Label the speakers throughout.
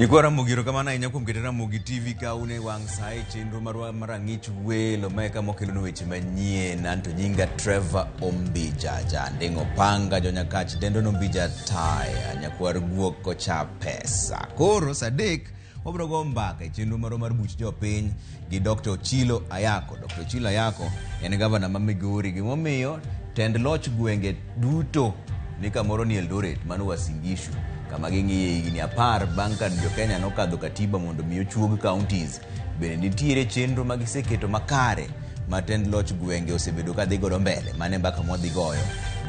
Speaker 1: Nyikwa Ramogi erokamano ahinya kuom keto Ramogi TV ka un e wang' sa e chenro marwa mar ang'ich welo ma eka mokelonu weche manyien. Anto nyinga Trevor Ombija, janding' opanga, jonyakach dendo nombija taya, nyakwar guok kocha pesa. Koro sa adek wabiro go mbaka e chenro marwa mar buch jopiny gi Dr. Ochilo Ayako. Dr. Ochilo Ayako en gavana ma Migori. Gimomiyo tend loch gwenge duto ni kamoro ni Eldoret, mano Uasin Gishu, kama ging'iye higni 10 bang' ka jo-Kenya nokadho katiba mondo mi ochuog counties. Bende nitiere chenro ma giseketo makare ma tend loch gwenge osebedo ka dhi godo mbele. Mano e mbaka mwadhi goyo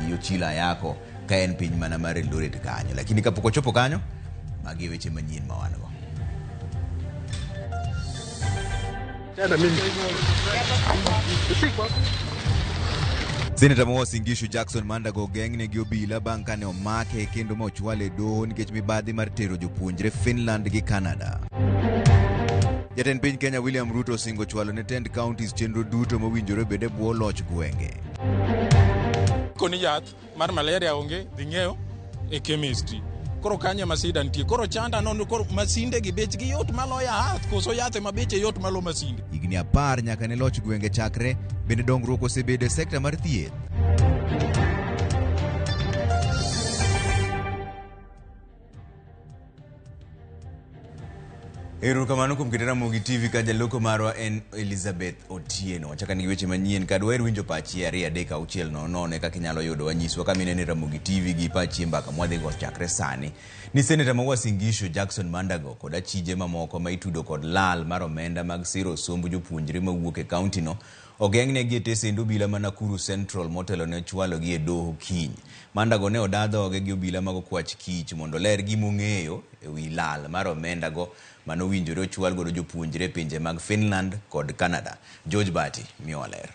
Speaker 1: gi Ochilo Ayako ka en piny mana mar Eldoret kanyo. Lakini kapok wachopo kanyo, magi e weche manyien ma wan go. Seneta ma Uasin Gishu Jackson Mandago ogeng'ne gi obila bang' kane omake kendo ma ochwale e doho nikech mibadhi mar tero jopuonjre Finland gi Canada. Jatend piny Kenya William Ruto osingo chwalo ne tend counties chenro duto mowinjore obed e bwo loch gwenge.
Speaker 2: Koni yath mar malaria onge, dhi ng'iew e chemistry. Koro kanyo ema sida nitie. Koro chanda nono koro masinde gi bechgi yot maloyo yath koso yath ema beche yot malo masinde.
Speaker 1: Higni 10 nyaka ne loch gwenge chakre, bende dongruok osebedo e sekta mar thieth. Erokamano kuom keto Ramogi TV ka jaloko marwa en Elizabeth Otieno. Wachaka nigi weche manyien ka dwaher winjo pachi 2 3 6 0 0 kaka inyalo yudo wanyiswa kama inene Ramogi TV gi pachi e mbaka mwadhi go chakre sani. Ni seneta ma Uasin Gishu Jackson Mandago kod achije mamoko ma itudo kod lal mar omenda mag siro somb jopuonjre mawuok e kaunti no ogeng'negi e tesend obila ma Nakuru Central motelo ne chwalogi e doho kiny. Mandago ne oda dhoge gi obila mag okwach kich mondo oler gima ong'eyo e wi lal mar omenda go mane owinjore ochwal godo jopuonjre e pinje mag Finland kod Canada. George Bati miyowa ler.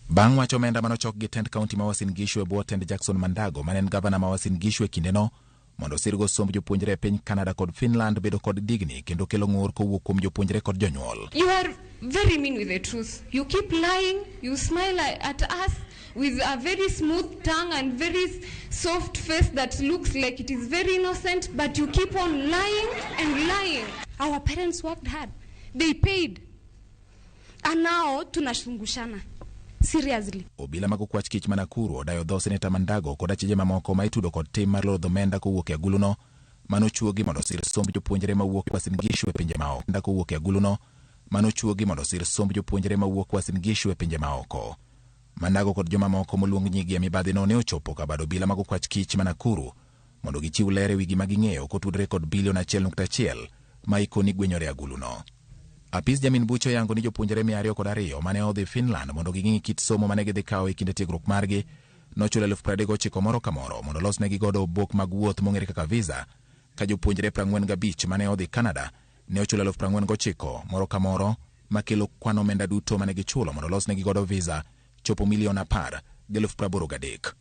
Speaker 3: Bang' wach omenda mane ochok gi tend kaunti ma Uasin Gishu e bwo tend Jackson Mandago mane en gavana ma Uasin Gishu e kindeno mondo osirgo somb jopuonjre e piny Canada kod Finland bedo kod digni kendo kelo ng'ur kowuok kuom jopuonjre kod jonyuol.
Speaker 4: You are very mean with the truth. You keep lying, you smile at us with a very smooth tongue and very soft face that looks like it is very innocent, but you keep on lying and lying. Our parents worked hard. They paid. And now tunashungushana. Seriously.
Speaker 3: Obila mag okwach kich ma Nakuru odayo dho Seneta Mandago kod achije mamoko ma itudo kod tim mar lodho omenda kowuok e aguluno mano chuogi mondo osir somb jopuonjre mawuok Uasin Gishu e pinje maoko. Omenda kowuok e aguluno mano chuogi mondo osir somb jopuonjre mawuok Uasin Gishu e pinje maoko. Mandago kod jomamoko moluong nyigi e mibadhino ne ochopo ka bad obila mag okwach kich ma Nakuru mondo gichiw ler e wi gima ging'eyo kotudore kod bilion 1.1 ma ikoni gwenyore aguluno. Apis jamin buche oyango ni jopuonjre 202 mane odhi Finland mondo ging'i kit somo mane gidhi kawo e kinde tiegruok margi nochulo 39,000 moro ka moro mondo losnegi godo obok mag wuoth mong'ere kaka visa, ka jopuonjre 45 mane odhi Canada ne ochulo 49,000 moro ka moro makelo kwan omenda duto mane gichulo mondo losnegi godo visa chopo milion 10,083,000.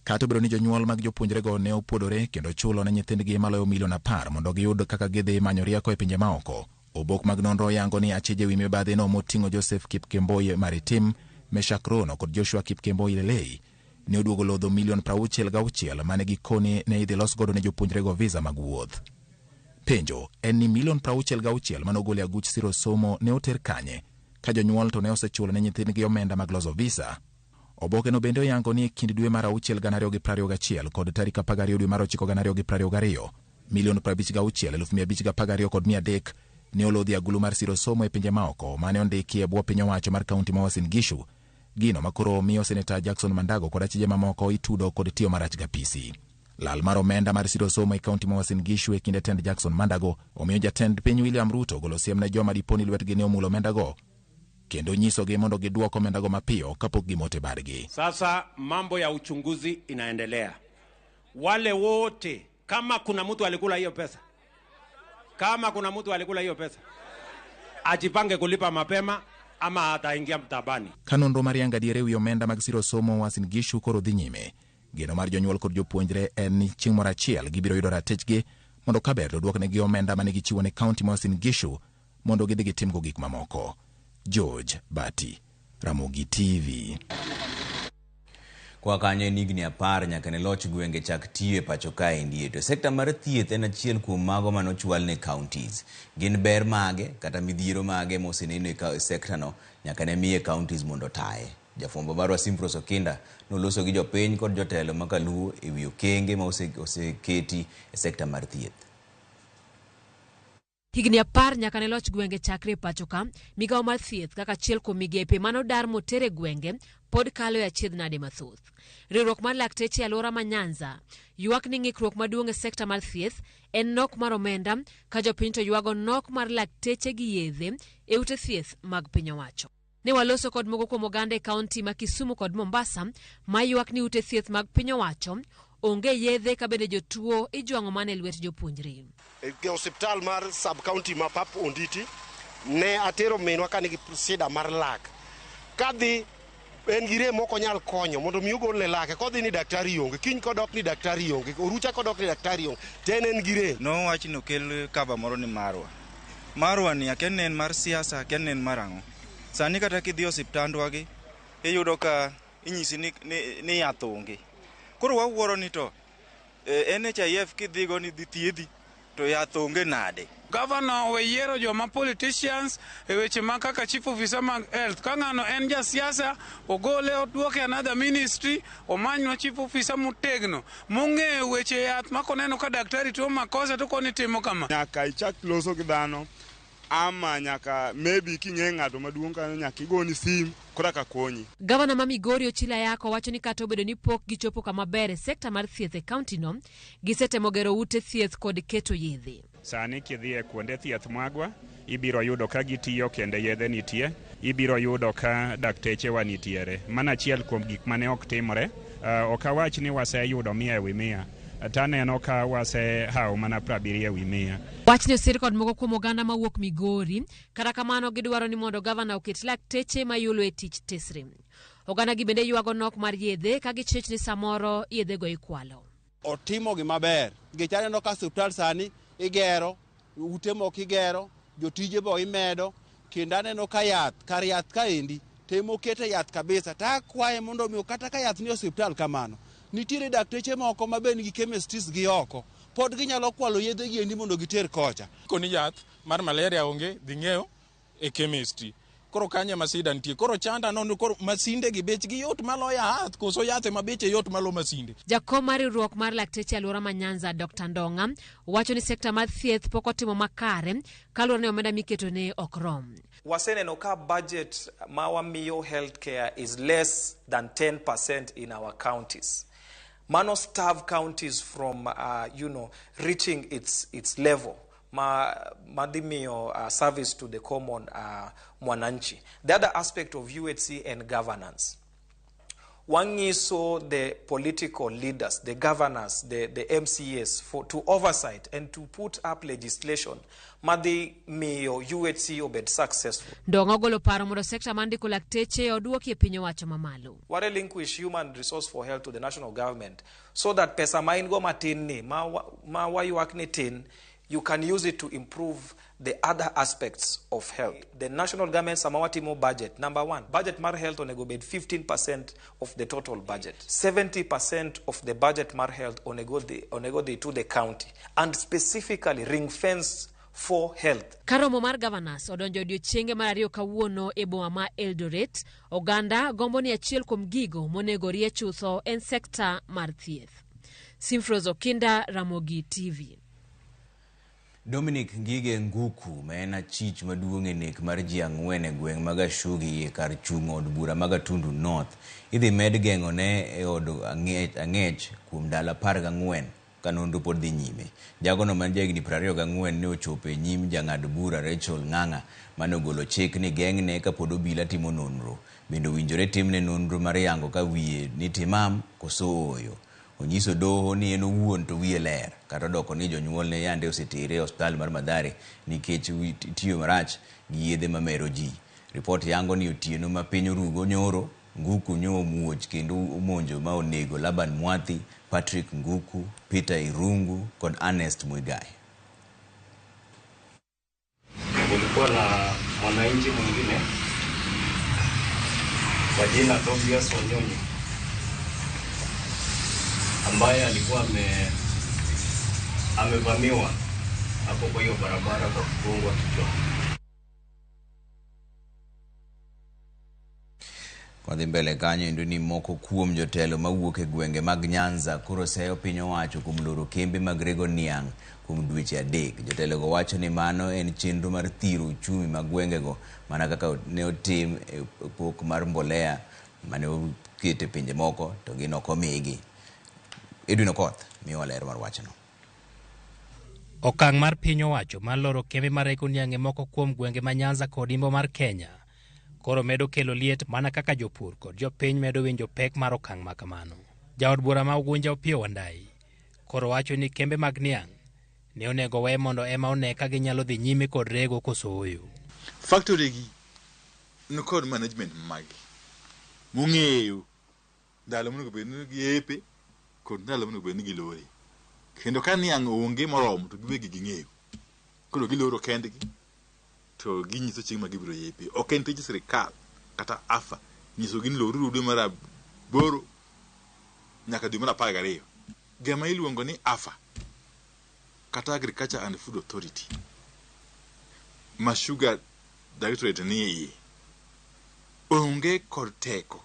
Speaker 3: Kata obedo ni jonyuol mag jopuonjrego ne opuodore kendo chulo ne nyithindgi maloyo milion 10 mondo giyud kaka gidhi manyo rieko e pinje maoko, obok mag nonro yango ni achije wi mibadhino moting'o Joseph Kipkemboi Maritim, Meshak Rono kod Joshua Kipkemboi Lelei ne oduogo lodho milion 66 mane gikone ne idhi los godo ne jopuonjrego visa mag wuoth. Penjo en ni milion 66 mane ogol e aguch siro somo ne oter kanye ka jonyuol to ne osechulo ne nyithindgi omenda mag loso visa? Obokeno bende oyango ni e kind dwe mar auchiel gana ariyo gi prariyo gachiel kod tarik 12 dwe mar ochiko gana ariyo gi prariyo gariyo, milion prabich gauchiel eluf mia abich gapar gariyo kod mia adek ne olodhi agulu mar siro somo e pinje maoko mane ondiki e bwo piny owacho mar kaunti ma Uasin Gishu, gino makoro miyo Seneta Jackson Mandago kod achije mamoko itudo kod tiyo marach gapisi. Lal mar omenda mar siro somo e kaunti ma Uasin Gishu e kinde tend Jackson Mandago omiyo jatend piny William Ruto ogolo siem ne joma dipo ni lwetgi ne omulo omendago kendo nyisogi mondo gidwok omendago mapiyo kapok gimoto e badgi.
Speaker 5: Sasa mambo ya uchunguzi inaendelea. Wale wote, kama kuna mtu alikula hiyo pesa, kama kuna mtu alikula hiyo pesa, ajipange kulipa mapema ama ataingia mtabani.
Speaker 3: Ka nonro mar yango adier e wi omenda mag siro somo Uasin Gishu koro dhi nyime, geno mar jonyuol kod jopuonjre en ni chieng' moro achiel gibiro yudo ratichgi mondo kaber to duoknegi omenda mane gichiwo ne kaunti ma Uasin Gishu mondo gidhi gitimgo gik mamoko. George Bati, Ramogi TV.
Speaker 1: Kwa kanyo en higni 10 nyaka ne loch gwenge chak tiyo e pacho kaendi. To sekta mar thieth en achiel kuom mago manochwal ne counties. Gin ber mage kata midhiero mage moseneno e sekta no nyaka ne miye counties mondo otaye. Jafwambo marwa Simprose Okinda noloso gi jopiny kod jotelo ma Kaluo e wi okenge ma oseketi e sekta mar thieth.
Speaker 6: Higni 10 nyaka ne loch gwenge chakre e pacho ka, migawo mar thieth kaka achiel kuom migepe manodar moter e gwenge pod kalo e achiedh nade mathoth. Riwruok mar lakteche e alwora ma Nyanza ywak ni ng'ikruok maduong' e sekta mar thieth en nok mar omenda ka jopiny to ywago nok mar lakteche gi yedhe e ute thieth mag piny owacho. Ne waloso kod moko kuom oganda e kaunti ma Kisumu kod Mombasa ma ywak ni ute thieth mag piny owacho onge yedhe ka bende jotuo ijwang'o mana e lwet jopuonjre.
Speaker 7: E osiptal mar sub county ma Pap Onditi ne atero minwa ka nigi shida mar lak. Kadhi en gi rem ok onyal konyo mondo mi ogolne lake, kodhi ni daktari onge, kiny kodok ni daktari onge, orucha kodok ni daktari onge, to en en gi rem.
Speaker 8: Nowach ni okel cover moro ni marwa. Marwa ni akia ni en mar siasa, akia ni en mar ang'o. Sani kata kidhi e osiptandwa gi, iyudo ka inyisi ni yath onge. Koro wawuoro ni to NHIF kidhigo ni dhi thiedhi to yath onge nade.
Speaker 9: Governor owe yiero joma politicians e weche ma kaka chief officer mag health. Ka ng'ano en jasiasa, ogole oduoke another ministry, omanywa chief officer motegno, mong'eyo weche yath ma koneno ka daktari timo makosa to koni timo kama.
Speaker 10: Nyaka ichak loso gi dhano ama nyaka maybe king'e ng'ato maduong' kanyo nyaka igoni sim koro ka konyi.
Speaker 6: Gavana ma Migori Ochilo Ayako wacho ni kata obedo ni pok gichopo kama ber e sekta mar thieth e kaunti no, gisetemo gero ute thieth kod keto yedhe.
Speaker 11: Sani kidhi e kuonde thieth magwa, ibiro yudo ka gitiyo kendo yedhe nitie, ibiro yudo ka daktechewa nitiere. Mano achiel kuom gik mane ok timore. Ok awach ni waseyudo 100 e wi 100, taneno ka wasehawo mana 70 e wi 100.
Speaker 6: Wachni osir kod moko kuom oganda mawuok Migori, kata kamano gidwaro ni mondo gavana oket lakteche mayulo e tich tesre. Oganda gi bende ywago nok mar yedhe ka gichich ni samoro yedhego ikwalo.
Speaker 12: Otimo gima ber nikech aneno ka osiptal sani igero, ute moko igero, jotije bo imedo, kendo aneno ka yath, kar yath kaendi temo kete yath kabisa. Ta akwaye mondo omi kata ka yath ni osiptal kamano, nitiere dakteche moko ma be nigi chemistries gi oko, pod ginyalo kwalo yedhe gi endi mondo giter kocha.
Speaker 2: Koni yath mar malaria onge, dhi ng'iew e chemistry. Koro kanyo ema sida nitie. Koro chanda no koro masinde gi bechgi yot maloyo yath, koso yath ema beche yot malo masinde.
Speaker 6: Jakom mar riwruok mar lakteche e alwora ma Nyanza Dr. Ndong'a wacho ni sekta mar thieth pok otimo makare kaluwore ni omenda miketo ne ok rom.
Speaker 13: Waseneno ka budget ma wamiyo healthcare is less than 10% in our counties. Mano starve counties from reaching its level ma madhi miyo service to the common mwananchi. The other aspect of UHC and governance. Wang'iso the political leaders, the governors, the MCAs to oversight and to put up legislation madhi miyo UHC obed successful.
Speaker 6: Ndong'a ogolo paro mondo sekta mar ndiko lakteche oduoki e piny owacho mamalo.
Speaker 13: Wa relinquish human resource for health to the national government so that pesa ma in go matin ni, ma waywak ni tin, you can use it to improve the other aspects of health. The national government sama watimo budget, number one, budget mar health onego bed 15% of the total budget. 70% of the budget mar health onego dhi to the county, and specifically ring fence for health.
Speaker 6: Ka romo mar governors odonjo odiechienge mar ariyo kawuono e boma ma Eldoret, oganda gombo ni achiel kuom gigo monego rie chutho en sekta mar thieth. Simfrose Okinda, Ramogi TV.
Speaker 1: Dominic Ngige Nguku, ma en achich maduong' e nek mar ji 4 e gweng' ma Gashugi e kar chung' od bura ma Gatundu North, idhi med geng'one e od ang'ech kuom ndalo 14 ka nonro pod dhi nyime. Jagono man jahigni 24 ne ochopo e nyim jang'ad bura Rachel Ng'ang'a mane ogolo chik ni geng'ne kapod obila timo nonro. Bende owinjore timne nonro mar yango ka wiye ni timam koso ooyo. Onyiso doho ni en owuon to wiye ler, kata odoko ni jonyuolne yande osetere e osiptal mar Mathare nikech tiyo marach gi yedhe mamero ji. Ripot yango ni otieno ma piny orugo nyoro, Nguku nyo omuoch kendo omonjo ma onego Laban Mwathi, Patrick Nguku, Peter Irungu kod Ernest Muigai.
Speaker 14: Kulikuwa na mwananchi mwingine kwa jina Tobias Wanyonyi ambaye alikuwa amevamiwa hapo kwa hiyo barabara kwa kugongwa kichwa.
Speaker 1: Kwadhi mbele kanyo endo ni moko kuom jotelo mawuok e gwenge mag Nyanza koro seyo piny owacho kuom loro kembe mag rego niang' kuom dweche 3. Jotelogo wacho ni mano en chenro mar thiro uchumi mag gwengego mana kaka ne otim e pok mar mbolea mane oket e pinje moko to gin ok omigi. Edwin Okoth miyowa ler mar wachno.
Speaker 15: Okang' mar piny owacho mar loro kembe mar rego niang' e moko kuom gwenge ma Nyanza kod Imbo mar Kenya koro medo kelo liet mana kaka jopur kod jopiny medo winjo pek mar okang' ma kamano. Jaod bura ma Ugunja Opiyo Wandayi koro wacho ni kembe mag niang' ne onego we mondo ema one ka ginyalo dhi nyime kod rego koso ooyo.
Speaker 16: Factory gi nikod management magi mong'eyo ndalo monego bed ni giepe kod ndalo monego bed ni gilore. Kendo ka niang' onge moromo to giwegi ging'eyo. Koro giloro kendgi to ginyiso chieng' ma gibiro yepe. Ok en tij sirikal kata AFA nyisogi ni loruru dwe mar 8 nyaka dwe mar 12. Gima iluongo ni AFA kata Agriculture and Food Authority ma Sugar Directorate ni iye onge kod teko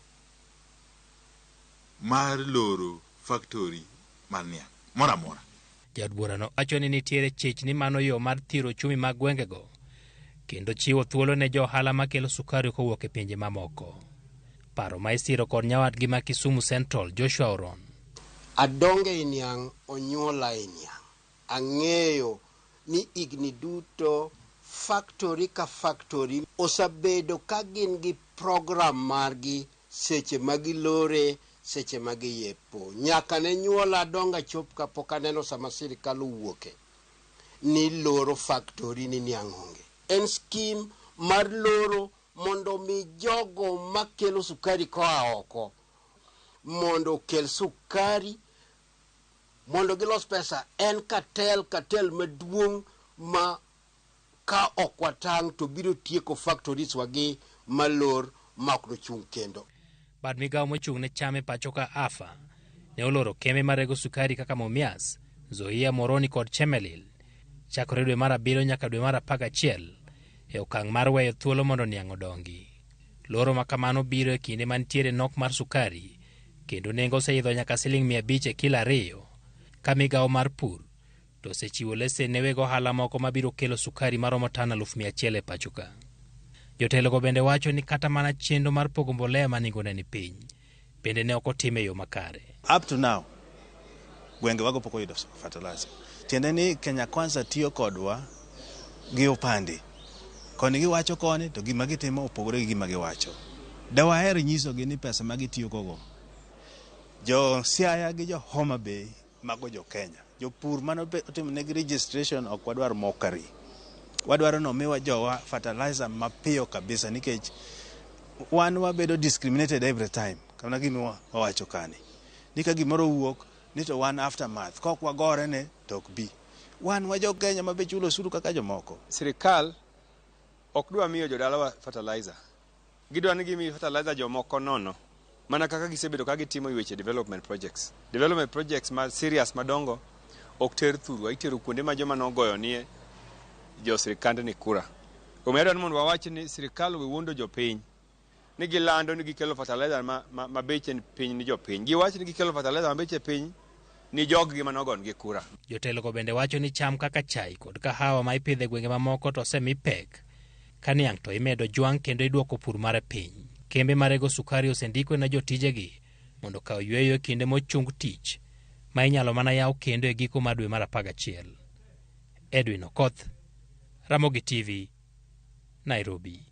Speaker 16: mar loro factory mar niang' moro amora.
Speaker 15: Jaod burano wacho ni nitiere chich ni mano yo mar thiro uchumi mag gwengego kendo chiwo thuolo ne jo ohala makelo sukari kowuok e pinje mamoko. Paro ma isiro kod nyawadgi ma Kisumu Central Joshua Oron.
Speaker 17: Adonge e niang', onyuola e niang'. Ang'eyo ni higni duto factory ka factory osebedo ka gin gi program margi seche ma gilore, seche ma giyepo. Nyaka ne nyuola adonga chop kapok aneno sama sirikal owuoke ni loro factory ni niang' onge. En scheme mar loro mondo mi jogo makelo sukari koa oko mondo okel sukari mondo gilos pesa. En cartel maduong' ma ka ok watang' to biro tieko factories wagi malor ma ok nochung' kendo.
Speaker 15: Bad migawo mochung' ne cham e pacho ka AFA ne oloro kembe marego sukari kaka Mumias, Nzoia, Moroni kod Chemelil chakore dwe mar 7 nyaka dwe mar 11 e okang' mar weyo thuolo mondo niang' odongi. Loro ma kamano biro e kinde mantiere nok mar sukari kendo nengo oseidho nyaka siling 500 e kilo 2 ka migawo mar pur to osechiwo lesen ne weg ohala moko mabiro kelo sukari maromo tan 100,000 e pacho ka. Jotelogo bende wacho ni kata mana chenro mar pogo mbolea ma nengone ni piny bende ne ok otim e yo makare.
Speaker 18: Up to now gwenge wago pok oyudo fertilizer. Tiende ni Kenya Kwanza tiyo kodwa gi opande. Koni giwacho koni to gima gitimo opogore gi gima giwacho. Dawaher nyisogi ni pesa ma gitiyo gogo jo Siaya gi jo Homa Bay mago jo Kenya. Jopur mane otimonegi registration ok wadwar mockery. Wadwaro ni omiwa jowa fertilizer mapiyo kabisa nikech wan wabedo discriminated every time. Kama gima wawacho kani. Ni ka gimoro owuok ni to wan aftermath. Kok wagore ne to ok bi. Wan wa jo Kenya ma be chulo osuru kaka jomoko.
Speaker 19: Sirikal ok dwa miyo jodalawa fertilizer. Gidwa ni gimi fertilizer jomoko nono. Mana kaka gisebedo ka gitimo weche development projects. Development projects ma serious madongo ok ter thurwa, itero kuonde ma joma nogoyo nie jo sirikand ni kura. Omiyo adwaro ni mondo wawach ni sirikal owe wuondo jopiny ni gilando ni gikelo fertilizer ma beche ni piny ni jopiny. Giwach ni gikelo fertilizer ma beche piny ni jog-gi manogon gi kura.
Speaker 15: Jotelogo bende wacho ni cham kaka chai kod kahawa ma ipidho e gwenge mamoko to osemi pek ka niang' to imedo jwang' kendo idwoko pur mare piny. Kembe marego sukari osendikwe ne jotijegi mondo okaw yweyo e kinde mochung tich ma inyalo mana yaw kendo e giko mar dwe mar 11. Edwin Okoth, Ramogi TV, Nairobi.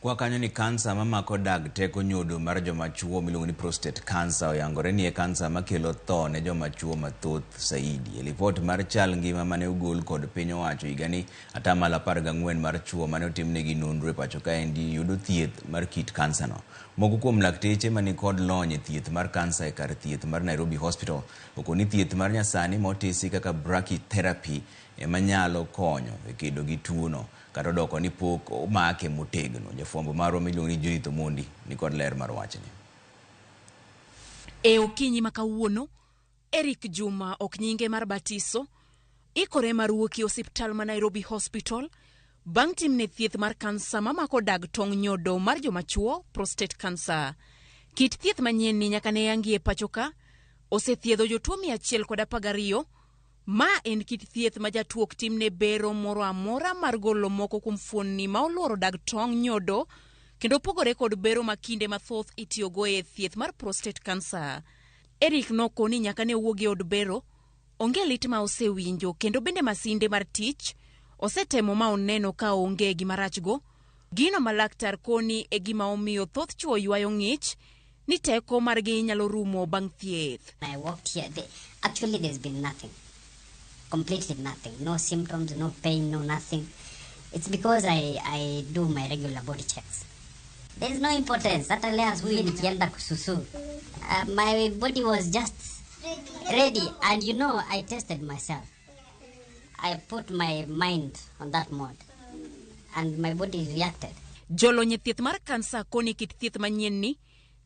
Speaker 1: Kwa kanyo ni kansa mamako dag teko nyodo mar joma chuo miluongo ni prostate cancer oyangore ni e kansa makelo tho ne joma chuo mathoth saidi. E lipot mar chal ngima mane ogol kod piny owacho higani, 14% mar chuo mane otimnegi nonro e pacho kaendi yudo thieth mar kit kansa no. Moko kuom lakteche mani kod lony e thieth mar kansa e kar thieth mar Nairobi Hospital okoni thieth mar nyasani motisi kaka brachytherapy ema nyalo konyo e kedo gi tuo no kata odoko ni pok omake motegno. Jafwambo marwa miluongo ni Judith Omondi ni kod ler mar wachni.
Speaker 20: E okinyi ma kawuono, Eric Juma ok nyinge mar batiso, ikore mar wuok e osiptal ma Nairobi Hospital bang' timne thieth mar kansa mamako dag tong' nyodo mar joma chuo, prostate cancer. Kit thieth manyien ni nyaka ne yangi e pacho ka, osethiedho jotuo 112. Ma en kit thieth ma jatuo ok timne bero moro amora mar golo moko kuom fuonni ma oluoro dag tong' nyodo, kendo opogore kod bero ma kinde mathoth itiyogo e thieth mar prostate cancer. Eric nokoni nyaka ne owuog e od bero, onge lit ma osewinjo kendo bende masinde mar tich osetemo ma oneno ka onge gima rachgo. Gino ma laktar koni e gima omiyo thoth chuo ywayo ng'ich ni teko margi nyalo rumo bang' thieth.
Speaker 21: I walked here. Actually, there's been nothing. Completely nothing. No symptoms, no pain, no nothing. It's because I do my regular body checks. There's no importance. Hata leo asubuhi nikienda kususu, my body was just ready. And you know, I tested myself. I put my mind on that mode. And my body reacted.
Speaker 20: Jolony e thieth mar kansa koni kit thieth manyien ni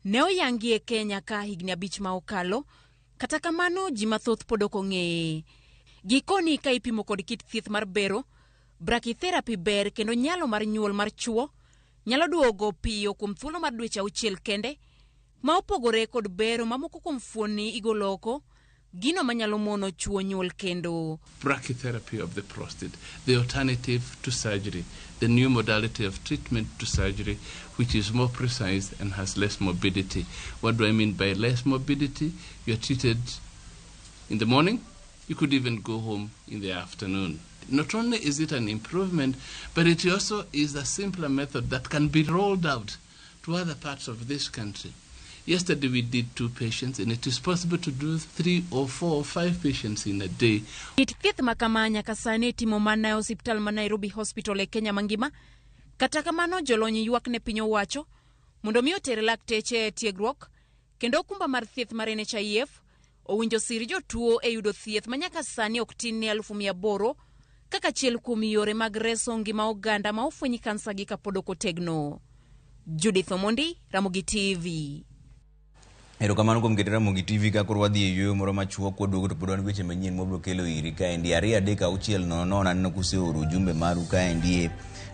Speaker 20: ne oyangi e Kenya ka higni 5 ma okalo, kata kamano ji mathoth pod ok ong'eye. Gikoni ka ipimo kod kit thieth mar bero, brachytherapy ber kendo nyalo mar nyuol mar chuo nyalo duogo piyo kuom thuolo mar dweche 6 kende, ma opogore kod bero mamoko kuom fuonni igolo oko, gino manyalo mono chuo nyuol kendo.
Speaker 22: Brachytherapy of the prostate, the alternative to surgery, the new modality of treatment to surgery, which is more precise and has less morbidity. What do I mean by less morbidity? You are treated in the morning, you could even go home in the afternoon. Not only is it an improvement, but it also is a simpler method that can be rolled out to other parts of this country. Yesterday we did 2 patients, and it is possible to do 3 or 4 or 5 patients in a day.
Speaker 20: Kit thieth ma kama nyaka sani itimo mana e osiptal ma Nairobi Hospital e Kenya mangima. Kata kamano jolony ywak ne piny owacho mondo mi oter lakteche e tiegruok, kendo okumba mar thieth mar NHIF owinjo sir jotuo e yudo thieth ma nyaka sani ok tin ne 800,000 kaka achiel kuom yore mag reso ngima oganda ma ofweny kansa gi kapod ok otegno. Judith Omondi, Ramogi TV.
Speaker 1: Erokamano kuom keto Ramogi TV ka koro wadhi e yueyo moro machuok waduogo to pod wan gi weche manyien mwabiro kelo iri kaendi 2 3 6 0 0 aneno kuseoro ujumbe maru kaendi e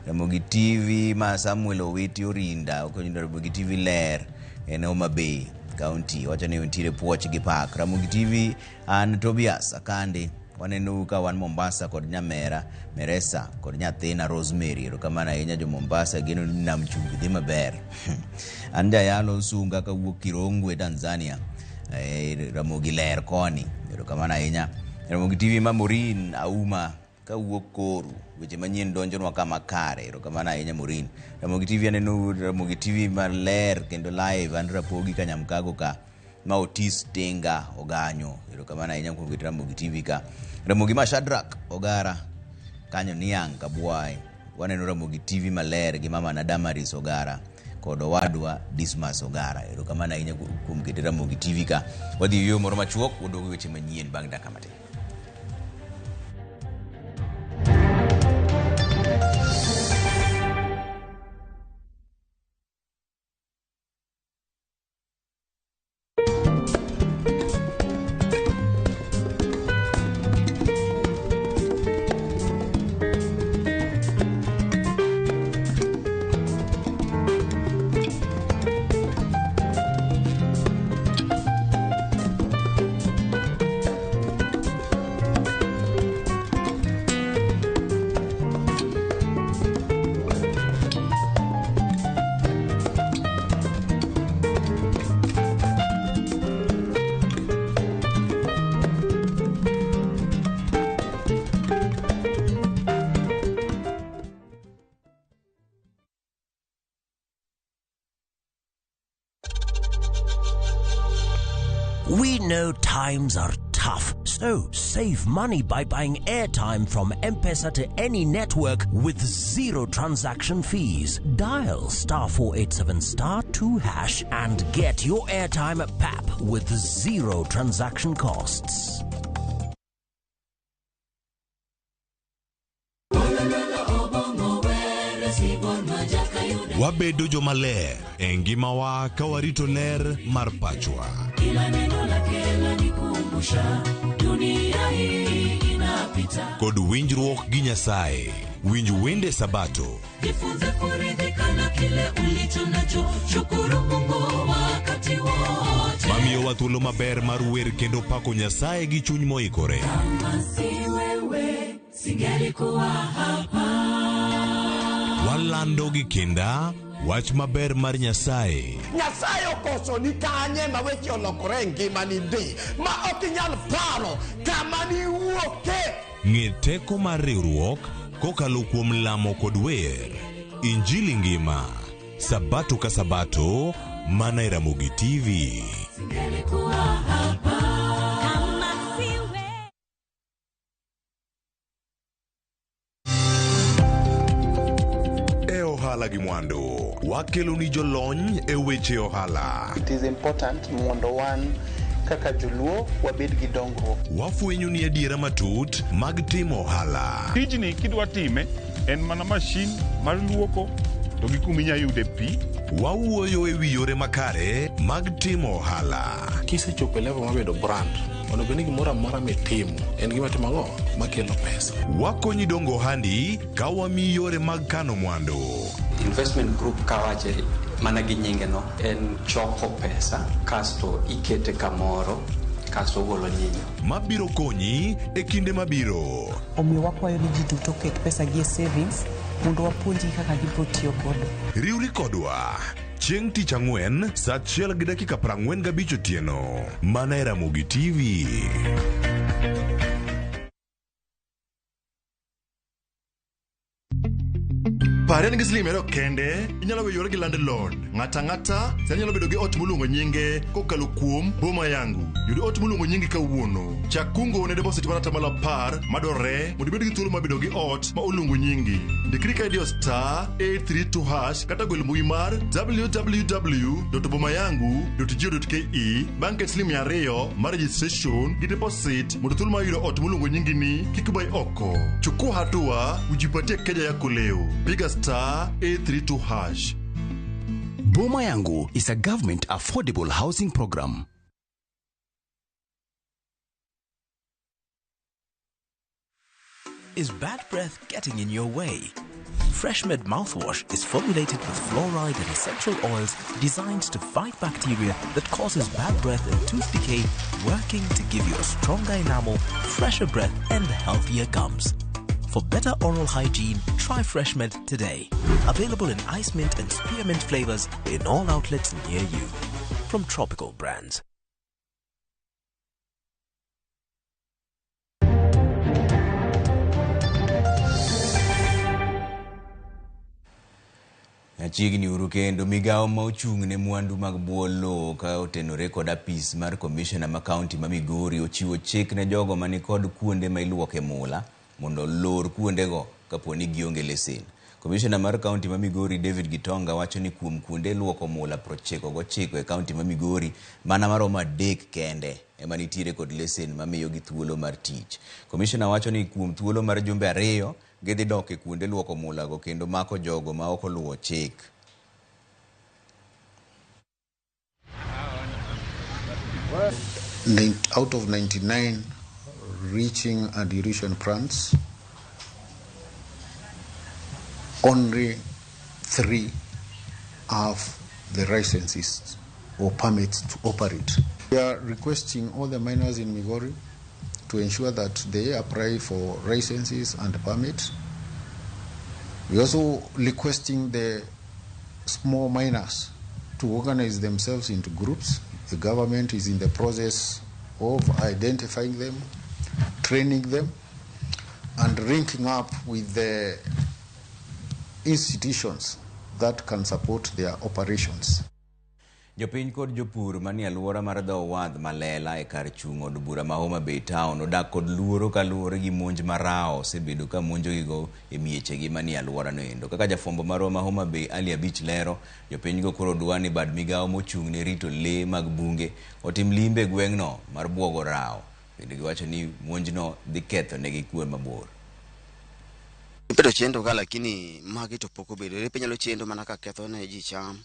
Speaker 1: Ramogi TV ma Samuel Owiti Orinda okonyo Ramogi TV ler en Homa Bay County wacho ni nitiere puoch gi pak. Ramogi TV an Tobias Akande waneno ka wan Mombasa kod Nyamera Meresa kod nyathina Rosemary. Erokamano ahinya jo Mombasa, geno ni nam chumbi dhi maber. An jayalo Sunga kawuok Kirongwe Tanzania. Ramogi ler koni. Erokamano ahinya. Ramogi TV ma Morin Auma kawuok Koru. Weche manyien donjonwa kama kare. Erokamano ahinya Morin. Ramogi TV aneno Ramogi TV maler kendo live an Rapogi Kanyamkago ka ma Otis Tinga Oganyo. Erokamano ahinya kuom keto Ramogi TV ka. Ramogi ma Shadrack Ogara kanyo Niang' Kabwai. Waneno Ramogi TV maler gi mama na Damaris Ogara kod owadwa Dismas Ogara. Erokamano ahinya kuom keto Ramogi TV ka. Wadhi yo moro machuok waduogo weche manyien bang' dakika matin.
Speaker 23: We know times are tough, so save money by buying airtime from M-Pesa to any network with zero transaction fees. Dial *487*2# and get your airtime at PAP with zero transaction costs.
Speaker 24: Wabedo jomaler e ngimawa ka warito ler mar pachwa.
Speaker 3: Kumbusha dunia hii inapita.
Speaker 4: Kod winjruok gi Nyasaye. Winj wende Sabato.
Speaker 3: Jifunze kuridhika na kile ulicho nacho. Shukuru Mungu wakati wote.
Speaker 4: Mamiyowa thuolo maber mar wer kendo pako Nyasaye gi chuny moikore.
Speaker 3: Kama si wewe singelikuwa hapa.
Speaker 4: Walando gi kinda wach maber mar Nyasaye.
Speaker 5: Nyasaye okoso ni kanye ma weche olokore e ngimani ndi ma ok inyal paro kama niwuoke.
Speaker 4: Ng'e teko mar riwruok kokalo kuom lamo kod wer. Injili ngima. Sabato ka Sabato, mana e Ramogi TV.
Speaker 3: Singelikuwa hapa. Kama si wewe.
Speaker 4: E ohala gi mwandu, wakelo ni jolony e weche ohala.
Speaker 24: It is important mondo wan kaka joluo wabed gi dongruok.
Speaker 4: Wafwenyo ni adiera matut mag timo ohala.
Speaker 25: Tijni kidwa time en mana mashin mar luoko to gi kuma inya yude pi.
Speaker 4: Wawuoyo e wi yore makare mag timo ohala.
Speaker 26: Kisechopo e level mar bedo brand, onego bed ni gimoro amora mitimo en gima timo ang'o makelo pesa.
Speaker 4: Wakonyi dongo ohandi ka wamiyi yore mag kano mwandu.
Speaker 27: Investment group kawache mana gi nyinge no en choko pesa kasto ikete kamoro kasto ogolo nyinyo.
Speaker 4: Mabiro konyi e kinde mabiro.
Speaker 28: Omiyo wakwayo ni ji duto oket pesa gi e savings mondo wapuonjgi kaka gibiro tiyo godo.
Speaker 4: Riwri kodwa chieng' tich ang'wen saa 1:45 otieno mana e Ramogi TV.
Speaker 29: Pare ni gi siling 200 kende, inyalo weyore gi landlord. Ng'ata ang'ata sani nyalo bedo gi ot moluongo nyinge kokalo kuom Boma Yangu. Yud ot moluongo nyingi kawuono. Chak kungo ne deposit mar 10% madwarore mondo ibed gi thuolo mar bedo gi ot ma oluongo nyingi. Ndikri ka idiyo *832# kata gwel mbui mar www.bomayangu.go.ke bang' ket siling 200 mar registration gi deposit mondo thuolo mar yudo ot moluongo nyingi ni kik bai oko. Chukua hatua ujipatie keja yako leo. Piga *832#.
Speaker 23: Boma Yangu is a government affordable housing program.
Speaker 30: Is bad breath getting in your way? FreshMed mouthwash is formulated with fluoride and essential oils designed to fight bacteria that causes bad breath and tooth decay, working to give you a stronger enamel, fresher breath, and healthier gums. For better oral hygiene, try FreshMed today. Available in ice mint and spearmint flavors in all outlets near you. From Tropical Brands.
Speaker 1: Chiegni uru kendo migawo ma ochung' ne mwandu mag bwo lowo ka otenore kod apis mar komishona ma kaunti ma Migori ochiwo chik ne jogo manikod kuonde ma iluoke mula mondo olor kuondego kapo ni gionge lesen. Komishona mar kaunti ma Migori David Gitonga wacho ni kuom kuonde luoko mula 99 e kaunti ma Migori, mana maromo 3 kende ema nitiere kod lesen mamiyogi thuolo mar tich. Komishona wacho ni kuom thuolo mar jumbe 2 gidhi dok e kuonde luoko mulago kendo mako jogo ma ok oluwo chik.
Speaker 31: Out of 99 reaching and dilution plants, only 3 have the licenses or permits to operate. We are requesting all the miners in Migori to ensure that they apply for licenses and permits. We are also requesting the small miners to organize themselves into groups. The government is in the process of identifying them, training them, and linking up with the institutions that can support their operations.
Speaker 1: Jopiny kod jopur manie alwora mar dho wath Malela e kar chung' od bura ma Homa Bay Town odak kod luoro kaluwore gi monj marao osebedo ka monjogigo e miechegi manie alworano endo. Kaka jafwambo marwa ma Homa Bay Ali Abich lero, jopinygo koro dwa ni bad migawo mochung' ne rito lee mag bunge otim limbe e gweng'no mar buogo rao. Bende giwacho ni monjno dhi ketho negi kwe mabor.
Speaker 32: Ibedo chendo ka lakini magi to pok obedo. Repe nyalo chendo mana ka ketho ne ji cham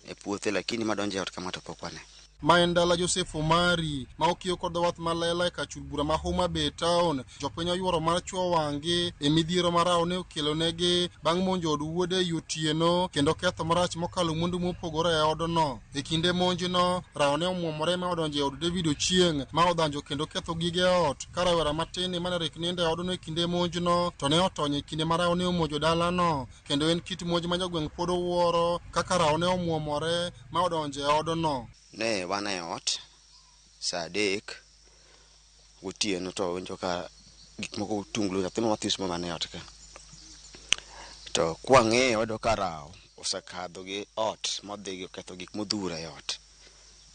Speaker 32: e puothe, lakini madonjo e ot kama to pok wane.
Speaker 2: Ma en dala Joseph Omari ma okiyo kod dho wath malela e kar chul bura ma Homa Bay town. Jopiny oyuoro mar chwo wang'gi e midhiero ma rawo ne okelonegi bang' monjo od wuode ei otieno kendo ketho marach mokalo mwandu mopogore e odno. E kinde monjno, rawo ne omuomore ma odonjo e od David Ochieng' ma odhanjo kendo ketho gige ot. Ka rawera matin mane rik nindo e odno e kinde monjno to ne otony e kinde ma rawo ne omonjo dalano, kendo en kit monj ma jogweng' pod owuoro kaka rawo ne omuomore ma odonjo e odno.
Speaker 32: Ne wan e ot saa 3 gotieno to winjo ka gik moko tunglo, nyathi ma mathis ma man e ot ka. To kwang'iyo wayudo ka rawo osekadho gi ot modhi oketho gik modhuro e ot.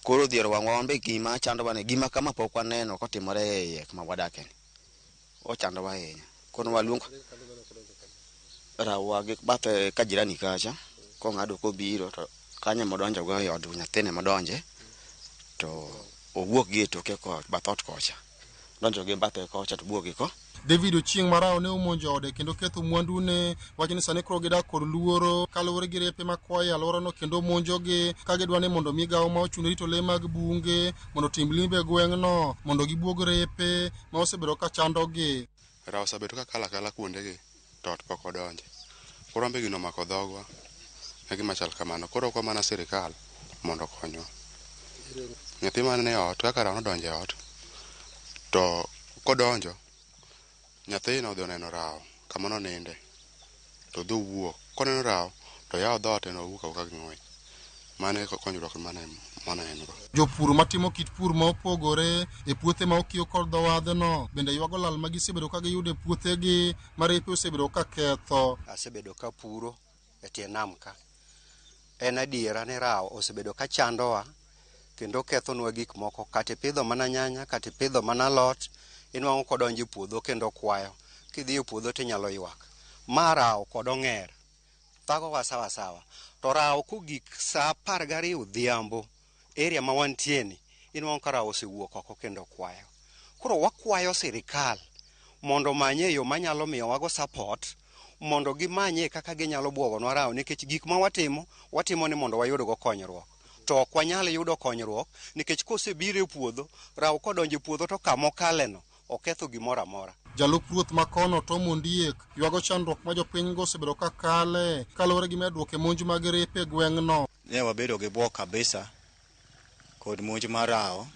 Speaker 32: Koro odhiero wang'wa wan be gima chandowa ni gima kama pok waneno kotimore e iye kuma wadake ni. Ochandowa ahinya. Koro waluongo rawo gi bathe ka jirani kacha kong'ado kobiro to kanyo modonjo go e od nyathine modonje to owuok gi e toke ko bath ot kocha. Donjo gi bathe kocha to wuok gi ko.
Speaker 2: David Ochieng' ma rawo ne omonjo ode kendo ketho mwandune wacho ni sani koro gidak kod luoro kaluwore gi repe makwayo e alworano kendo monjogi ka gidwa ni mondo migawo ma ochung' rito lee mag bunge mondo otim limbe e gweng'no mondo gibuog repe ma osebedo ka chandogi.
Speaker 6: Rawo osebedo ka kalo akala kuondegi to ot pok odonje. Koro wan be gino omako dhogwa e gima chal kamano. Koro kwa mana sirikal mondo okonywa. Nyathi man e ot kaka rawo nodonjo e ot to kodonjo nyathino odhi oneno rawo kama noninde to dhi owuok. Koneno rawo to yawo dhoot en owuok awuoka gi ng'wech. Mano e konyruok mane en go.
Speaker 2: Jopur matimo kit pur ma opogore e puothe ma okiyo kod dho wadhno bende ywago lal ma gisebedo ka giyudo e puothegi ma repe osebedo ka ketho.
Speaker 7: Asebedo ka puro e tie nam ka. En adiera ni rawo osebedo ka chandowa kendo kethonwa gik moko, kata ipidho mana nyanya, kata ipidho mana alot, inwang'o kodonjo e puodho kendo kwayo. Kidhi e puodho tinyalo ywak. Ma rawo kod ong'er thagowa sawa sawa. To rawo kogik saa 12 odhiambo, area ma wantie ni, inwang'o ka rawo osewuok oko kendo kwayo. Koro wakwayo sirikal mondo omanye yo manyalo miyowago support, mondo gimanye kaka ginyalo buogonwa rawo, nikech gik ma watimo, watimo ni mondo wayudgo konyruok. To ok wanyal yudo konyruok nikech kosebiro e puodho, rawo kodonjo e puodho to kama okaleno oketho gimoro amora.
Speaker 2: Jalup ruoth makono Tom Ondiek ywago chandruok ma jopinygo osebedo ka kale kaluwore gi medruok e monj mag repe e gweng'no.
Speaker 8: Ne wabedo gi bwok kabisa kod monj mar rawo.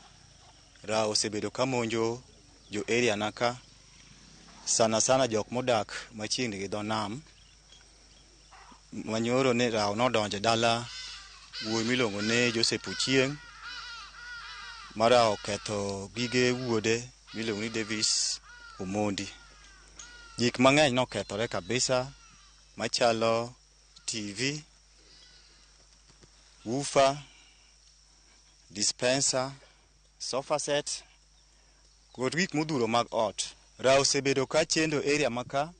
Speaker 8: Rawo osebedo ka monjo jo area na ka, sana sana jok modak machiegni gi dho nam. Manyoro ne rawo nodonjo dala wuoyi miluongo ni Joseph Ochieng' ma rawo oketho gige wuode miluongo ni Davis Omondi. Gik mang'eny nokethore kabisa machalo TV, woofer, dispenser, sofa set kod gik modhuro mag ot. Rawo osebedo ka chendo area ma ka,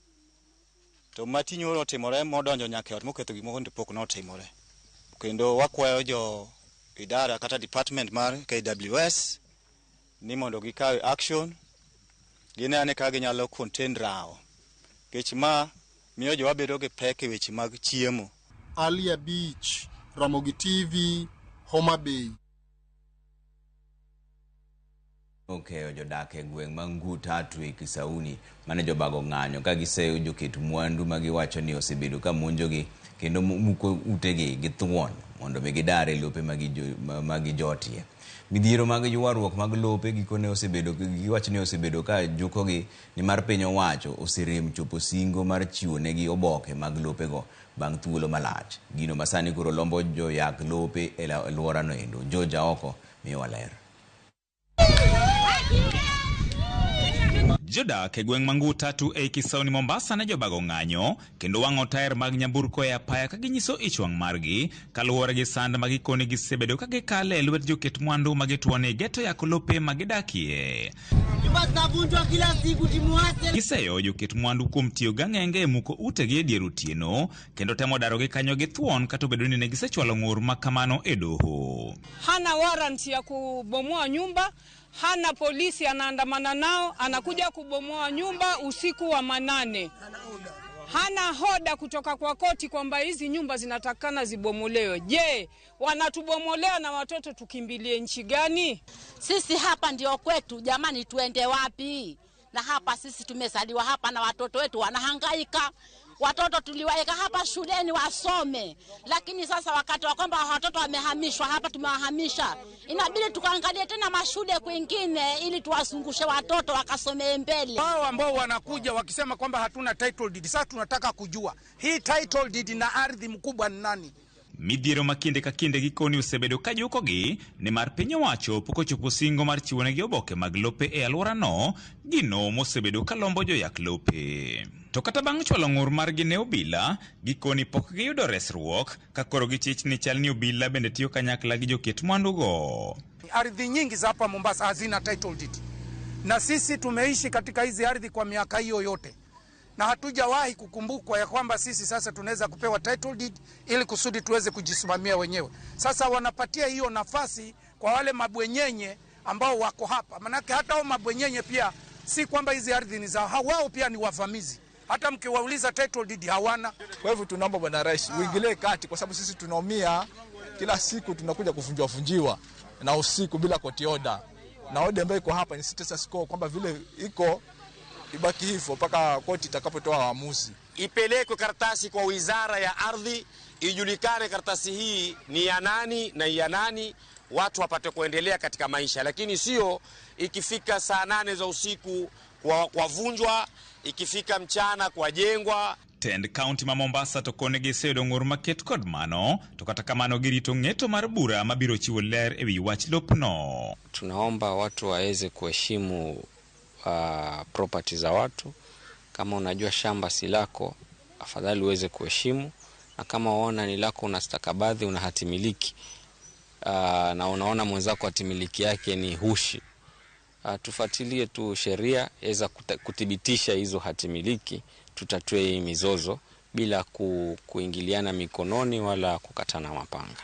Speaker 8: to mati nyoro otimore modonjo nyaka e ot moketho gik moko to pok notimore. Kendo wakwayo jo idara kata department mar KWS ni mondo gikaw action, gine ane ka ginyalo contain rawo, nikech ma miyo jowa bedo gi pek e weche mag chiemo.
Speaker 2: Ali Abich, Ramogi TV, Homa Bay.
Speaker 1: Okeyo jodak e gweng' ma Ngutatu e Kisauni mane jobago ng'anyo ka giseyo joket mwandu ma giwacho ni osebedo ka monjogi kendo muko utegi gi thuon mondo mi gidar e lope ma gijotie. Midhiero mag ywaruok mag lope gikone osebedo giwacho ni osebedo ka jukogi nimar piny owacho oserem chopo singo mar chiwo negi oboke mag lopego bang' thuolo malach. Gino masani koro lombo joyak lope e alworano endo. George Aoko miyowa ler.
Speaker 9: Jodak e gweng' ma Ngutatu ei Kisauni Mombasa ne jobago ng'anyo kendo wang'o taer mag nyamburko e apaya ka ginyiso ich wang' margi kaluwore gi sand ma gikone gisebedo ka gikale e lwet joket mwandu ma gituo ni geto yako lope ma gidakie. Giseyo joket mwandu kuom tiyo gang'enge e muko utegi e dier otieno kendo temo darogi kanyo gi thuon kata obedo ni ne gisechwalo ng'ur ma kamano e doho.
Speaker 10: Hana warrant ya kubomoa nyumba, hana polisi anaandamana nao, anakuja kubomoa nyumba usiku wa manane. Hana hoda kutoka kwa koti kwamba hizi nyumba zinatakana zibomolewe. Je, wanatubomolea na watoto tukimbilie nchi gani?
Speaker 11: Sisi hapa ndio kwetu jamani, tuende wapi? Na hapa sisi tumezaliwa hapa na watoto wetu wanahangaika. Watoto tuliwaeka hapa shuleni wasome, lakini sasa wakati wa kwamba watoto wamehamishwa hapa, tumewahamisha, inabidi tukaangalie tena mashule kwingine ili tuwazungushe watoto wakasomee mbele.
Speaker 12: Wao ambao wanakuja wakisema kwamba hatuna title deed, sasa tunataka kujua hii title deed na ardhi mkubwa ni nani?
Speaker 9: Midhiero ma kinde ka kinde gikoni osebedo ka jukogi nimar piny owacho pok ochopo singo mar chiwonegi oboke mag lope e alworano, gino mosebedo ka lombo joyak lope. To kata bang' chwalo ng'ur margi ne obila, gikoni pok giyudo resruok ka koro gichich ni chal ni obila bende tiyo kanyakla gi joket mwandugo.
Speaker 12: Ardhi nyingi za hapa Mombasa hazina title deed, na sisi tumeishi katika hizi ardhi kwa miaka hiyo yote na hatujawahi kukumbukwa ya kwamba sisi sasa tunaweza kupewa title deed ili kusudi tuweze kujisimamia wenyewe. Sasa wanapatia hiyo nafasi kwa wale mabwenyenye ambao wako hapa, manake hata hao mabwenyenye pia si kwamba hizi ardhi ni zao, wao pia ni wavamizi. Hata mkiwauliza title deed hawana.
Speaker 13: Kwa hivyo tunaomba Bwana Rais uingilie kati, kwa sababu sisi tunaumia kila siku, tunakuja kuvunjiwa vunjiwa na usiku bila court order, na order ambayo iko hapa ni status quo, kwamba vile iko ibaki hivyo mpaka koti itakapotoa uamuzi.
Speaker 14: Ipelekwe karatasi kwa Wizara ya Ardhi, ijulikane karatasi hii ni ya nani na ya nani, watu wapate kuendelea katika maisha, lakini sio ikifika saa 8 za usiku kwa vunjwa, ikifika mchana kwa jengwa.
Speaker 9: Tend kaunti ma Mombasa to koni giseyudo ng'ur maket kod mano, to kata kamano girito ng'eto mar bura mabiro chiwo ler ewi wach lopno.
Speaker 27: Tunaomba watu waweze kuheshimu property za watu. Kama unajua shamba si lako, afadhali uweze kuheshimu, na kama unaona ni lako, una stakabadhi, una hatimiliki, na unaona mwenzako hatimiliki yake ni hushi, tufuatilie tu sheria iweza kuthibitisha hizo hatimiliki, tutatue hii mizozo bila kuingiliana mikononi wala kukatana mapanga.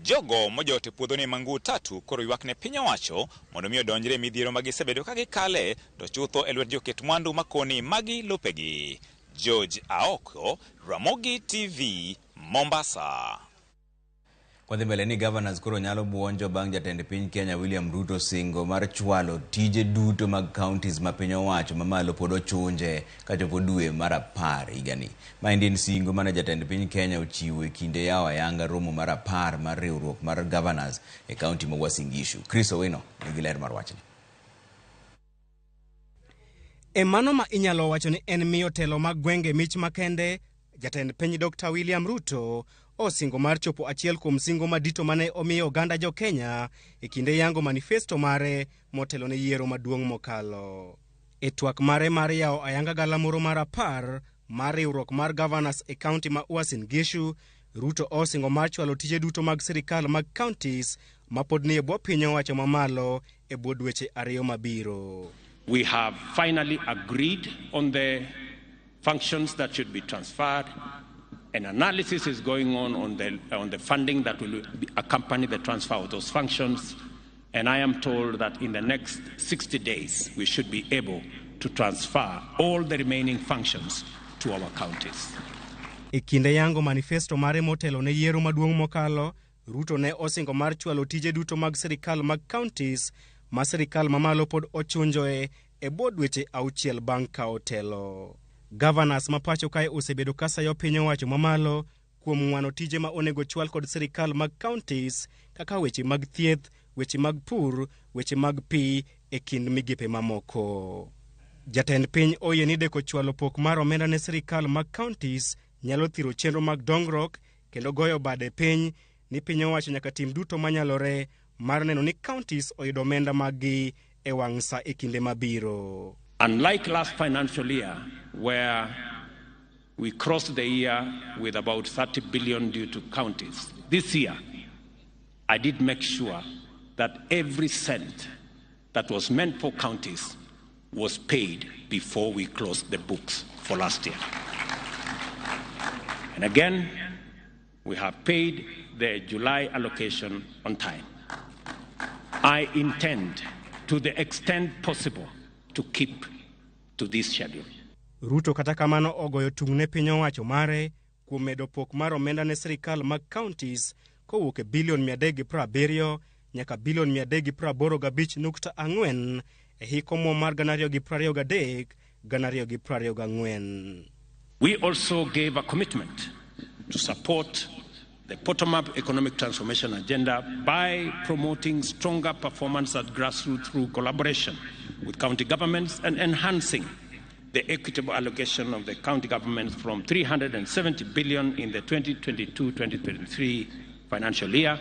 Speaker 9: Jogo mojote puodho ni mangu tatu koro ywak ne piny owacho mondo mi odonjre midhiero ma gisebedo ka gikale to chutho e lwet joket mwandu makoni magi lopegi. George Aoko, Ramogi TV, Mombasa.
Speaker 1: Kwadhi mbele ni governors koro nyalo buonjo bang' jatend piny Kenya William Ruto singo mar chwalo tije duto mag counties ma piny owacho mamalo pod ochunje kachopo dwe mar 10 higani. Maendi en singo mane jatend piny Kenya ochiwo e kinde yawo ayanga romo mar 10 mar riwruok mar governors e county ma Uasin Gishu. Chris Owino nigi ler mar wachni.
Speaker 15: E mano ma inyalo wacho ni en miyo telo mag gwenge mich makende, jatend piny Dr. William Ruto osingo mar chopo achiel kuom singo madito mane omiyo oganda jo Kenya e kinde yango manifesto mare motelo ne yiero maduong' mokalo. E twak mare mar yawo ayanga galamoro mar 10 mar riwruok mar governors e county ma Uasin Gishu, Ruto osingo mar chwalo tije duto mag sirikal mag counties mapod nie bwo piny owacho mamalo e bwo dweche 2 mabiro.
Speaker 16: We have finally agreed on the functions that should be transferred. An analysis is going on the funding that will accompany the transfer of those functions. And I am told that in the next 60 days, we should be able to transfer all the remaining functions to our counties.
Speaker 15: E kinde yango manifesto mare motelo ne yiero maduong' mokalo, Ruto ne osingo mar chwalo tije duto mag sirikal mag counties ma sirikal mamalo pod ochunjoe e bwo dweche 6 bang' kawo telo. Governors ma pacho kae osebedo ka sayo piny owacho mamalo kuom ng'wano tije ma onego chwal kod sirikal mag counties kaka weche mag thieth, weche mag pur, weche mag pi e kind migepe mamoko. Jatend piny oyie ni deko chwalo pok mar omenda ne sirikal mag counties nyalo thiro chenro mag dongruok kendo goyo bade piny ni piny owacho nyaka tim duto manyalore mar neno ni counties oyudo omenda maggi e wang' sa e kinde mabiro.
Speaker 16: Unlike last financial year, where we crossed the year with about 30 billion due to counties, this year I did make sure that every cent that was meant for counties was paid before we closed the books for last year. And again, we have paid the July allocation on time. I intend, to the extent possible, to keep to this schedule.
Speaker 15: Ruto kata kamano ogoyo tung' ne piny owacho mare kuom medo pok mar omenda ne sirikal mag counties kowuok e bilion 370 nyaka bilion 385.4 e hik omuom mar 2023 2024.
Speaker 16: We also gave a commitment to support the bottom-up economic transformation agenda by promoting stronger performance at grassroots through collaboration with county governments and enhancing the equitable allocation of the county governments from 370 billion in the 2022-2023 financial year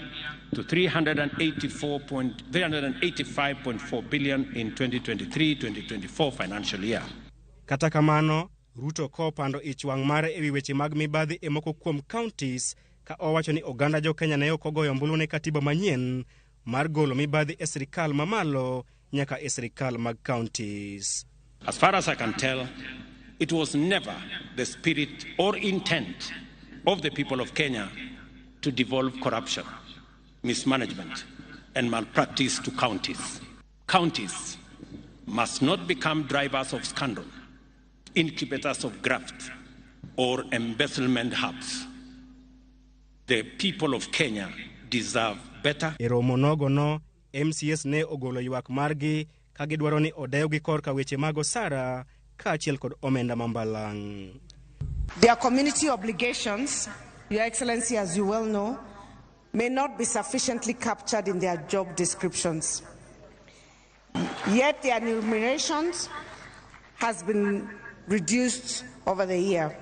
Speaker 16: to 385.4 billion in 2023-2024 financial year.
Speaker 15: Kata kamano, Ruto kopando ich wang' mare ewi weche mag mibadhi e moko kuom counties ka owacho ni oganda jo Kenya ne ok ogoyo ombulu ne katiba manyien mar golo mibadhi e sirikal mamalo nyaka e sirikal mag counties.
Speaker 16: As far as I can tell, it was never the spirit or intent of the people of Kenya to devolve corruption, mismanagement, and malpractice to counties. Counties must not become drivers of scandal, incubators of graft, or embezzlement hubs. The people of Kenya deserve better.
Speaker 15: E romo nogo no, MCS ne ogolo ywak margi ka gidwaro ni odewgi korka weche mag osara kaachiel kod omenda mambalang'.
Speaker 3: Their community obligations, Your Excellency, as you well know, may not be sufficiently captured in their job descriptions. Yet their remunerations has been reduced over the year.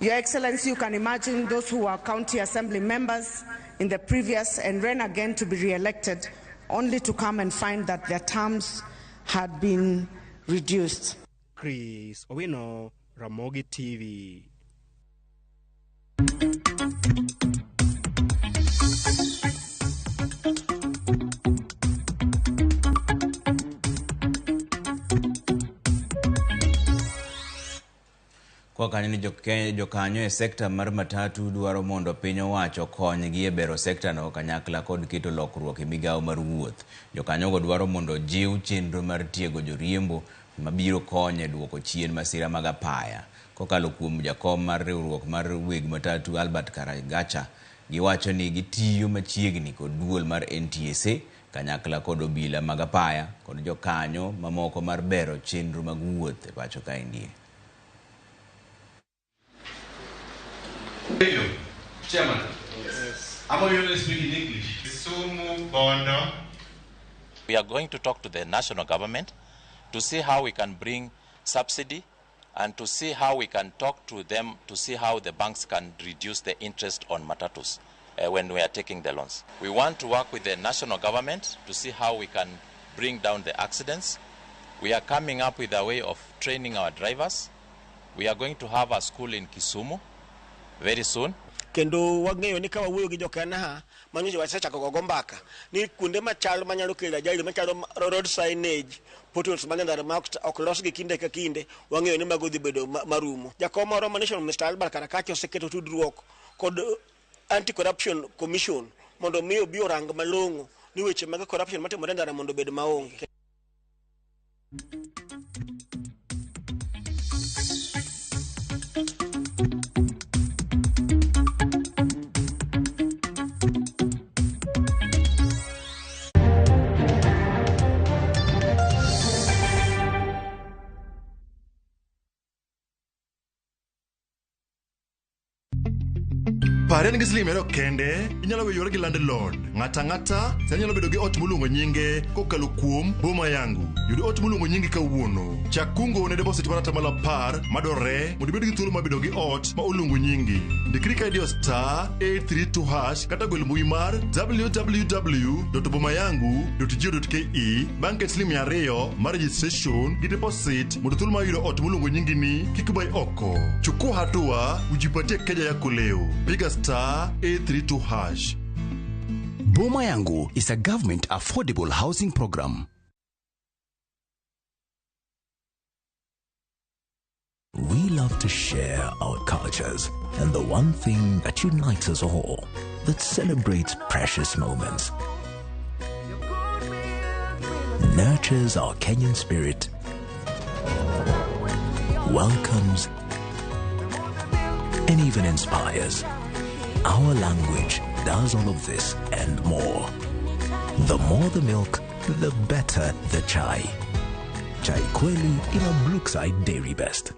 Speaker 3: Your Excellency, you can imagine those who were county assembly members in the previous and ran again to be re-elected, only to come and find that their terms had been reduced.
Speaker 15: Chris Owino, Ramogi TV.
Speaker 1: Kwa kanyo ni jokanyo e sekta mar matatu dwaro mondo piny owacho okonygi e bero sekta no kanyakla kod keto lokruok e migawo mar wuoth. Jokanyogo dwaro mondo jiw chenro mar tiego joriembo mabiro konyo e duoko chien masira mag apaya. Kokalo kuom jakom mar riwruok mar weg matatu Albert Karagacha, giwacho ni gitiyo machiegni kod duol mar NTSA kanyakla kod obila mag apaya kod jokanyo mamoko mar bero chenro mag wuoth e pacho kaendi.
Speaker 5: Chairman, yes. I'm going to speak in English. Sumu Bondo.
Speaker 17: We are going to talk to the national government to see how we can bring subsidy and to see how we can talk to them to see how the banks can reduce the interest on matatus when we are taking the loans. We want to work with the national government to see how we can bring down the accidents. We are coming up with a way of training our drivers. We are going to have a school in Kisumu very soon.
Speaker 18: Kendo wang'eyo ni ka wawuoyo gi jokanaha manyocha wasechako go mbaka ni kuonde machal manyalo kelo ajali machalo road signage potholes mag ndara ma ok los gi kinde ka kinde wang'eyo ni mago dhi bedo marumo. Jakom moro ma National Mr. Albert Karakacha oseketo tudruok kod Anti-Corruption Commission mondo mi obi orang malong'o ni weche mag corruption matimore ndara mondo obed maonge.
Speaker 29: Pare ni gi siling 200 kende, inyalo weyore gi landlord. Ng'ata ang'ata sani nyalo bedo gi ot moluongo nyinge kokalo kuom Boma Yangu. Yud ot moluongo nyingi kawuono. Chak kungo ne deposit mar 10% madwarore mondo ibed gi thuolo mar bedo gi ot ma oluongo nyingi. Ndikri ka idiyo *832# kata gwel mbui mar www.bomayangu.go.ke bang' ket siling 200 mar registration gi deposit mondo thuolo mar yudo ot moluongo nyingi ni kik bai oko. Chukua hatua ujipatie keja yako leo. Piga *832#.
Speaker 23: Boma Yangu is a government affordable housing program.
Speaker 30: We love to share our cultures and the one thing that unites us all, that celebrates precious moments, nurtures our Kenyan spirit, welcomes, and even inspires. Our language does all of this and more. The more the milk, the better the chai. Chai Kweli in a Brookside Dairy Best.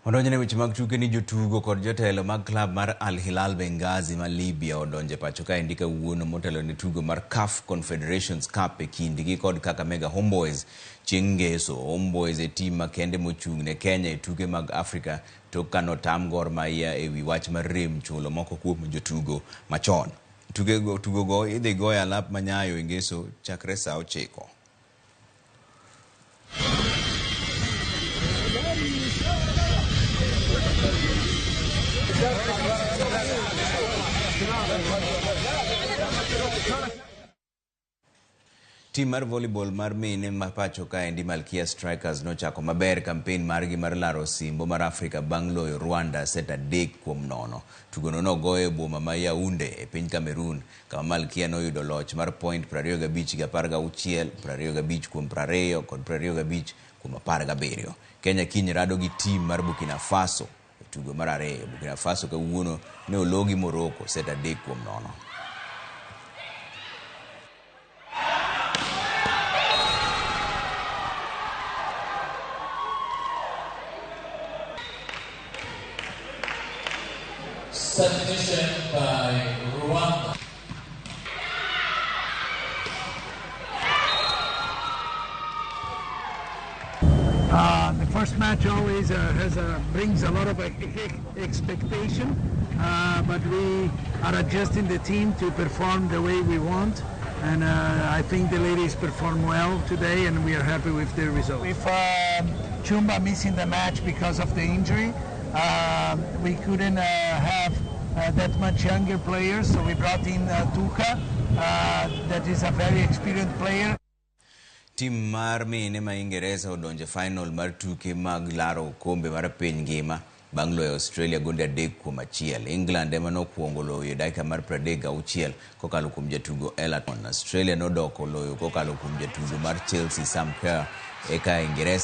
Speaker 1: Odonjone weche mag tuke ni jotugo kod jotelo mag klab mar Al Hilal Benghazi ma Libya odonje pacho kaendi kawuono motelo ne tugo mar CAF Confederations Cup e kindgi kod Kakamega Homeboyz chieng' ngeso. Homeboyz e tim makende mochung' ne Kenya e tuke mag Afrika tok kanotam Gor Mahia e wi wach mar rem chulo moko kuom jotugo machon. Tugo go idhi go e alap ma Nyayo e ngeso chakre saa 9. Tim mar volleyball mar mine ma pacho kaendi Malkia Strikers nochako maber kampen margi mar laro osimbo mar Afrika bang' loyo Rwanda set 3-0. Tugono nogoye e boma ma Yaounde e piny Cameroon, kama Malkia noyudo loch mar point 25-16, 25-20 kod 25-17. Kenya kiny rado gi tim mar Burkina Faso e tugo mar 2. Burkina Faso kawuono ne ologi Morocco set 3-0.
Speaker 4: Substitution by Rwanda.
Speaker 6: The first match always brings a lot of expectation, but we are adjusting the team to perform the way we want, and I think the ladies performed well today, and we are happy with the result. With Chumba missing the match because of the injury, we couldn't have that much younger players, so we brought in Tuka, that is a very experienced player.
Speaker 1: Tim mar mine ma Ingeresa odonje final mar tuke mag laro okombe mar piny ngima bang' loyo Australia gonde 3-1. England ema nokwongo loyo e dakika mar 36 kokalo kuom jatugo Ella. Australia nodoko loyo kokalo kuom jatugo mar Chelsea Sam Kerr, eka Ingeresa